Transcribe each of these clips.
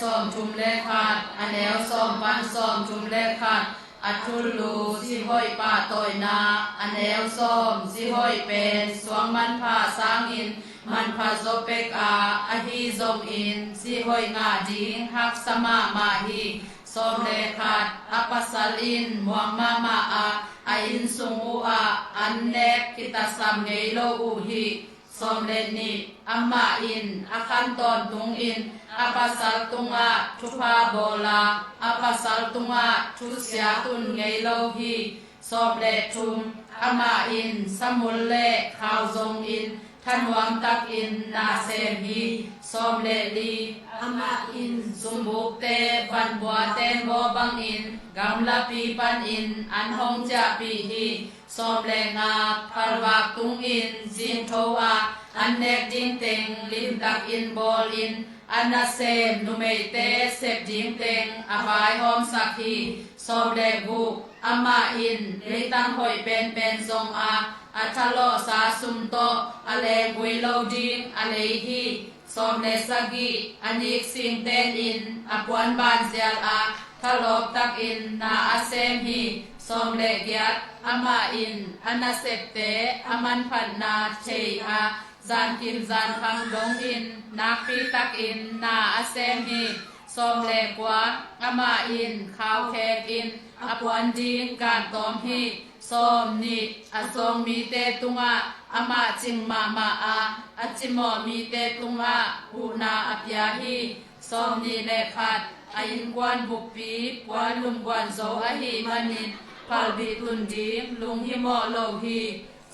ສອງທຸ່ມແລະຂັດ, ອາແນວສອງປັນສອງທຸ່ມແລະຂັດ, ອາທຸນລູຊິຫ້ອຍປາໂຕຍນາ, ອາແນວສອງຊິຫ້ອຍເປັນສວງມັນພາຊາງອິນ, ມັນພາໂຊເປັກອາ, ອາຮີຊົງອິນ, ຊິຫ້ອຍງາດິງຮັກສະມາມາຮີ, ສອມແລະຂັດ, ອາປາຊາລິນ, ມວງມາມາອາ, ອາອິນຊຸງອຸອາ, ອັນແນກກິຕາຊຳເງໂລອູຮີ, ສອມເລັດນິ, ອາມາອິນ, ອາຄັນຕອນຕຸງອິນ, ອາປາຊາລຕຸງອາ, ທຸພາໂບລາ, ອາປາຊາລຕຸງອາ, ທຸເຊຍຕຸນເງໂລຮີ, ສອມເລັດທຸມ, ອາມາອິນ, ສະມຸນເລ, ຄາວຊົງອິນ, ທະນວມຕັກອິນ, ນາເຊມຮີ, ສອມເລັດລີ, ອາມາອິນ, ຊຸມບຸກເຕ, ວັນບົວແຕນບໍບັງອິນ, ກຳລະປີປັນອິນ, ອັນຫົງຈະປີຮີ, ສອມແລະງາ, ພັນວາກຕຸງອິນ, ຊິນໂທອາ, ອັນແນກດິງເຕັງ, ລິມຕັກອິນບໍລິນ, ອານາເຊມ, ນຸເມເຕ, ເຊບດິງເຕັງ, ອາບາຍຫອມສັກຮີ, ສອມແລະບຸກ, ອາມາອິນ, ເລຕັງຫອຍເປັນເປັນຊົງອາ, ອາທະເລາະຊາຊຸມໂຕ, ອາແລງອຸຍໂລດິງ, ອາເລຮີ, ສອມແລະສະກິ, ອານິກຊິງເຕນອິນ, ອາປວນບານເຊຍລອາ, ທະລອບຕັກອິນ, ນາອາເຊມຮີ, ສອມແລະກຽດ, ອາມາອິນ, ອານາເຊບເຕ, ອາມັນພັນນາເທອາ, ຊານກິມຊານຄັງດົງອິນ, ນາກປີຕັກອິນ, ນາອາເຊມຮີ, ສອມແລະກວາ, ອາມາອິນ, ຄາວແຂກອິນ, ອາປວນດິງ, ການຕອມຮີ, ສອມນິ, ອາຊົງມີເຕຕຸງອາ, ອາມາຈິງມາມາອາ, ອາຈິມໍມີເຕຕຸງອາ, ອຸນາອາປຽຮີ, ສອມນິແລະຂັດ, ອາອິນກວນບຸກປີ, ກວນລຸມກວນໂຊອາຫິມະນິນ, ພັລບິຕຸນດິງ, ລຸງຫິມໍໂລຮີ,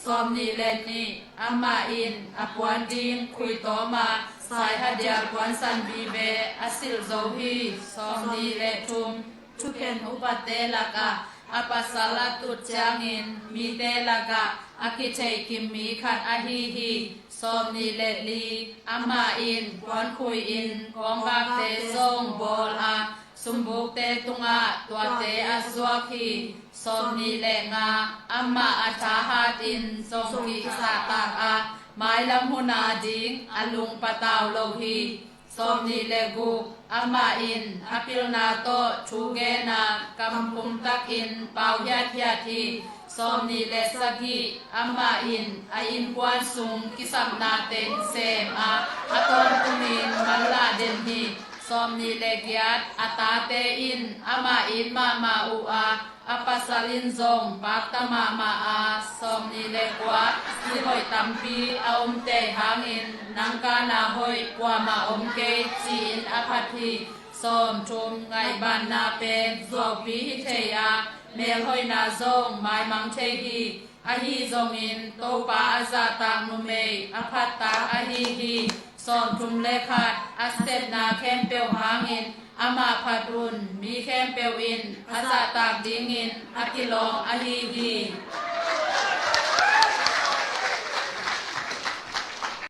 ສອມນິແລະນິ, ອາມາອິນ, ອາປວນດິງ, ຄຸຍໂຕມາ, ສາຍຮະດຽລກວນສັນບີເບ, ອາຊິລໂຊຮີ, ສອມນິແລະທຸມ, ທຸເພັນອຸປະເຕລະກະ, ອາປາສາລະຕຸດຈາງອິນ, ມີເຕລະກະ, ອາກິເທກິມມີຂັດອາຮີຮີ, ສອມນິແລະລີ, ອາມາອິນ, ກວນຄຸຍອິນ, ກອງກາເຕຊົງ, ໂບລາ, ຊຸມບຸກເຕຕຸງອາ, ຕົວເຕອາສວກຮີ, ສອມນິແລະງາ, ອາມາອາທາຮາດອິນ, ຊົງກິສາຕາກອາ, ມາຍລຳຫຸນາດິງ, ອາລຸງປະຕາວໂລຮີ, ສອມນິແລະກຸ, ອາມາອິນ, ອາປິລນາໂຕ, ທູເກນາ, ກຳພຸມຕັກອິນ, ປາວຫຽດຫຽດຮີ, ສອມນິແລະສະກິ, ອາມາອິນ, ອາອິນກວນຊຸງ, ກິສຳນາເຕັນເສມອາ, ອາຕອນຕຸມິນ, ມັນລາເດັນຮີ, ສອມນິແລະກຽດ, ອາຕາເຕອິນ, ອາມາອິນ, ມາມາອຸອາ, ອາປາສາລິນຊົງ, ປາກຕະມາມາອາ, ສອມນິແລະກວາ, ຊິຫອຍຕຳປີ, ອາອົມເຕຮາງອິນ, ນັງການາຫອຍ, ກວາມາອົມເກ, ຈີອິນອາພັດຮີ, ສອມທຸມ, ໄງບານນາເປ, ສວກປີຫິເທຍາ, ເມລຫອຍນາຊົງ, ມາຍມັງເທຮີ, ອາຮີຊົງອິນ, ໂຕປາອາຊາຕາກນຸເມ, ອາພັດຕາກອາຮີຮີ, ສອມທຸມແລະຂັດ, ອາເສບນາແຄມເປວຮາງອິນ, ອາມາພັດອຸນ, ມີແຄມເປວອິນ, ອາຊາຕາກດີງອິນ, ອາກິລອງອາຮີຮີ.